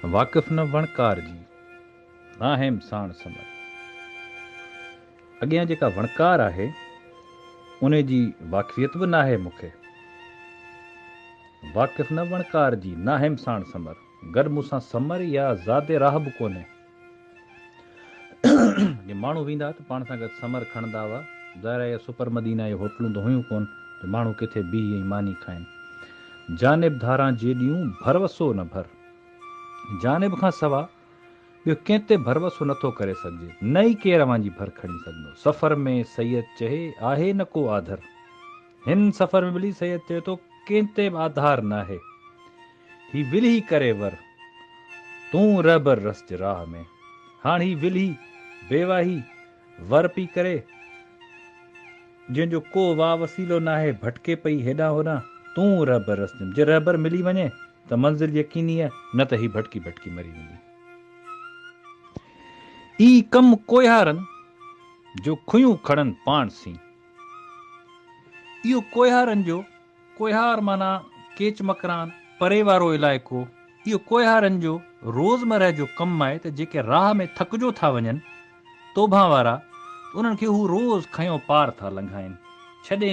واقف نه وڻڪار جي، ناهيم ساڻ سمر. اڳيان جيڪا وڻڪار آهي، انهي جي واقفيت به ناهي مون کي. واقف نه وڻڪار جي، ناهيم ساڻ سمر. گڏ مون سان سمر يا زاد راهه به ڪونهي. جي ماڻهو ويندا ته پاڻ سان گڏ سمر کڻندا هئا. ظاهر آهي اهي سپر مدينا اهي هوٽلون ته هيون ڪونه جو ماڻهو ڪٿي بيهي ۽ ماني کائين. جانب ڌاران جيڏيون ڀروسو نه ڀر. جانب کان سوا ٻيو ڪنهن تي ڀروسو نه ٿو ڪري سگهجي، نه ئي ڪير اوهان جي ڀر کڻي سگهندو. سفر ۾ سيد چئي آهي نه ڪو آڌر. هن سفر ۾ ملي سيد چئي ٿو ڪنهن تي به آڌار ناهي. هي ولهي ڪري ور، تون رهبر رسج راهه ۾. هاڻ هي ولهي، بيواهي، ور پئي ڪري، جنهن جو ڪو واهه وسيلو ناهي، ڀٽڪي پئي هيڏانهن هوڏانهن، تون رهبر رسجم. جي رهبر ملي وڃي ته منزل يقيني آهي، نه ته هي ڀٽڪي ڀٽڪي مري ويندي. اي ڪم ڪوهيارن، جو کيون کڻن پاڻ سين. اهو ڪوهيارن جو، ڪوهيار معنيٰ ڪيچ مڪران، پري وارو علائقو، اهو ڪوهيارن جو روزمرهه جو ڪم آهي ته جيڪي راهه ۾ ٿڪجو ٿا وڃن، توبهان وارا، ته انهن کي هو روز کنيو پار ٿا لنگهائين. ڇڏي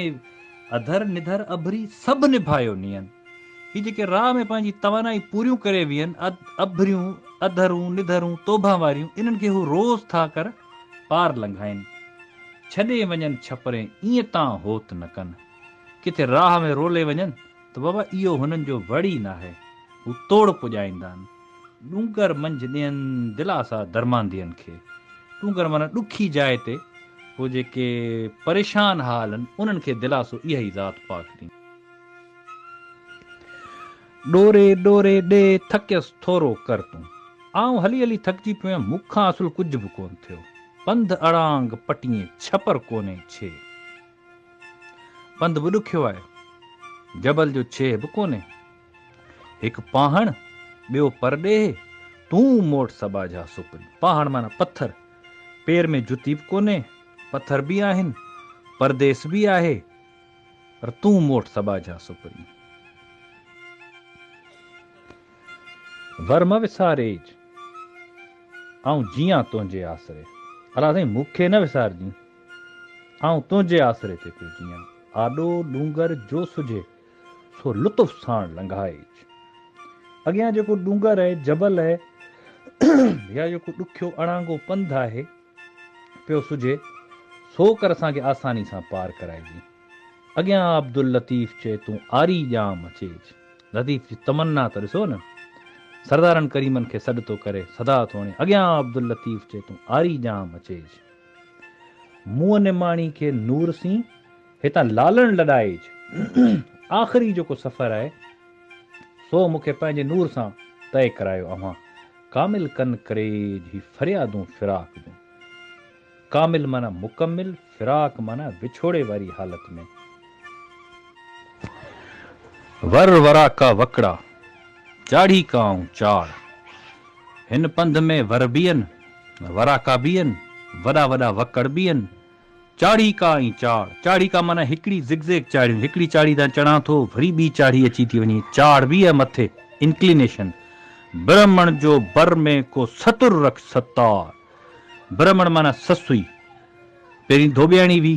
اڌر نڌر اڀري سڀ نڀايو نين. هي جيڪي راهه ۾ پنهنجي توانائي پوريون ڪري ويهن، اڀريون، اڌرون، نڌرون، توبهان واريون، انهن کي هو روز ٿا ڪر پار لنگهائين. ڇڏي وڃن ڇپرين ائين تان هوت نه ڪن. ڪٿي راهه ۾ رولي وڃن ته بابا اهو هنن جو وڙ ئي ناهي. هو توڙ پڄائيندا آهن. ڏونگر منجهه ڏين دلاسا درماندين کي. ڏونگر معنيٰ ڏکي جاء تي پوء جيڪي پريشان حال آهن انهن کي دلاسو اها ئي ذات پاڪ ڏيندي. ڏوري ڏوري ڏي ٿڪيس ٿورو ڪر تون. آئون هلي هلي ٿڪجي پيو آهيان مون کان اصل ڪجهه به ڪونه ٿيو. پنڌ اڙانگ پٽيين ڇپر ڪونهي ڇي. پنڌ به ڏکيو آهي. جبل جو ڇيهه به ڪونهي. هڪ پاهڻ، ٻيو پرڏيهه، تون موٽ سٻاجها سپرين. پاهڻ معنيٰ پٿر. پير ۾ جتي به ڪونهي، پٿر به آهن، پرديس به آهي، پر تون موٽ سٻاجها سپرين. ور م وساريج، آئون جيئان تنهنجي آسري. الله سائين مون کي نه وسارجين. آئون تنهنجي آسري تي پيو جيئان. آڏو ڏونگر جو سجهي، سو لطف ساڻ لنگهائج. اڳيان جيڪو ڏونگر آهي، جبل آهي يا جيڪو ڏکيو اڻانگو پنڌ آهي، پيو سجهي، سو ڪر اسان کي آساني سان پار ڪرائجين. اڳيان عبداللطيف چئي تون آري ڄام اچيج. لطيف جي تمنا ته ڏسو نه. سردارن ڪريمن کي سڏ ٿو ڪري، صدا ٿو هڻي، اڳيان عبداللطيف چئي تون آري ڄام اچيج. مون نماڻي کي نور سين، هتان لالڻ لڏائيج. آخري جيڪو سفر آهي، سو مون کي پنهنجي نور سان طئي ڪرايو اوهان. ڪامل ڪن ڪريج هي فريادون فراق جون. ڪامل معنيٰ مڪمل، فراق معنيٰ وڇوڙي واري حالت ۾. ور وراڪا وڪڙا، چاڙهي ڪا آئون چاڙ. هن پنڌ ۾ ور به ان، وراڪا به ان، وڏا وڏا وڪڙ به ان، چاڙهي ڪا ۽ چاڙ. چاڙهي ڪا معنيٰ هڪڙي زگ زيگ چاڙهيون، هڪڙي چاڙهي تان چڙهان ٿو، وري ٻي چاڙهي اچي ٿي وڃي، چاڙهه به آهي مٿي، Inclination. برهمڻ جو بر ۾ ڪو ستر رک ستار. برهمڻ معنيٰ سسئي. پهرين ڌوٻياڻي هئي.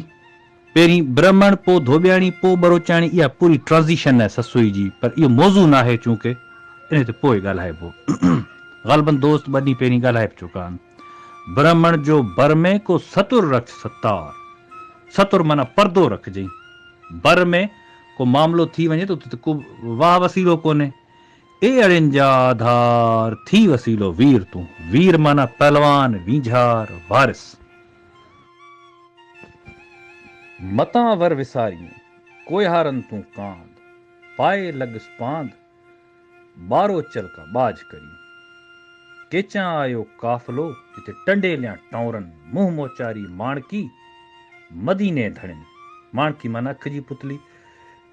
پهرين برهمڻ، پوء ڌوٻياڻي، پوء ٻروچاڻي، اها پوري ٽرانزيشن آهي سسئي جي، پر اهو موضوع ناهي چونڪه انهي تي پوء ڳالهائبو. غالباً دوست ٻه ڏينهن پهرين ڳالهائي به چڪا آهن. برهمڻ جو بر ۾ ڪو ستر رک ستار. ستر معنيٰ پردو رکجئين. بر ۾ ڪو معاملو ٿي وڃي ته اتي ته ڪو واهه وسيلو ڪونهي. اي اڙين جا آڌار، ٿي وسيلو وير تون. وير معنيٰ پهلوان، وينجهار، وارث. متان ور وسارين، ڪوهيارن تون ڪاند. پائي لڳس پاند، ٻاروچل ڪا ٻاجهه ڪرين. ڪيچان آيو قافلو، جتي ٽنڊيليان ٽئونرن، منهن موچاري ماڻڪي، مديني ڌڻين. ماڻڪي معنيٰ اک جي پتلي.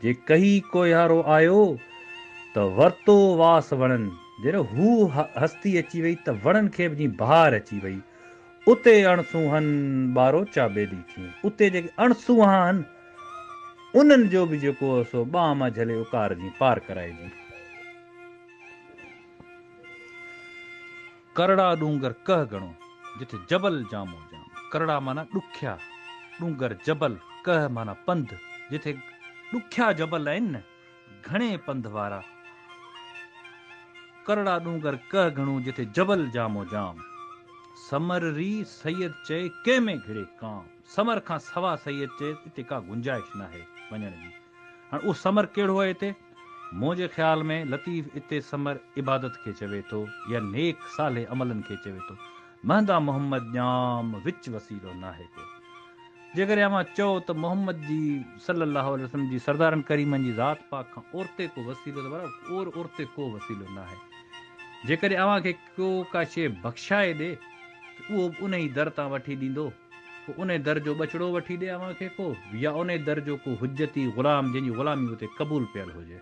جي ڪهي ڪوهيارو آيو، ته ورتو واس وڻن. جڏهن هو هستي اچي وئي ته وڻن کي به جيئن بهار اچي وئي. اتي اڻسونهن ٻاروچا ٻيلي ٿئين. اتي جيڪي اڻسونهان آهن، انهن جو به جيڪو سو ٻانهن مان جهلي اڪار جيئن پار ڪرائجي. ڪرڙا ڏونگر ڪهه گهڻو، جتي جبل جامو جام. ڪرڙا معنيٰ ڏکيا، ڏونگر جبل، ڪهه معنيٰ پنڌ، جتي ڏکيا جبل آهن نه، گهڻي پنڌ وارا. ڪرڙا ڏونگر ڪهه گهڻو، جتي جبل جامو جام. سمر ري سيد چئي، ڪنهن ۾ گهڙي ڪام. سمر کان سوا سيد چئي، اتي ڪا گنجائش ناهي وڃڻ جي. هاڻ اهو ثمر ڪهڙو آهي اتي؟ منهنجي خيال ۾ لطيف اتي ثمر عبادت کي چوي ٿو يا نيڪ صالح عملن کي چوي ٿو. مهندا محمد ڄام وچ وسيلو ناهي ڪو. جيڪڏهن اوهان چئو ته محمد جي صلي الله عليه وسلم جي سردارن ڪريمن جي ذات پاڪ کان اورتي ڪو وسيلو ته برابر اور اورتي ڪو وسيلو ناهي. جيڪڏهن اوهان کي ڪو ڪا شيء بخشائي ڏي ته اهو به انهي در تان وٺي ڏيندو. ڪو انهي در جو ٻچڙو وٺي ڏي اوهان کي ڪو يا انهي در جو ڪو حجتي غلام جنهن جي غلامي اتي قبول پيل هجي.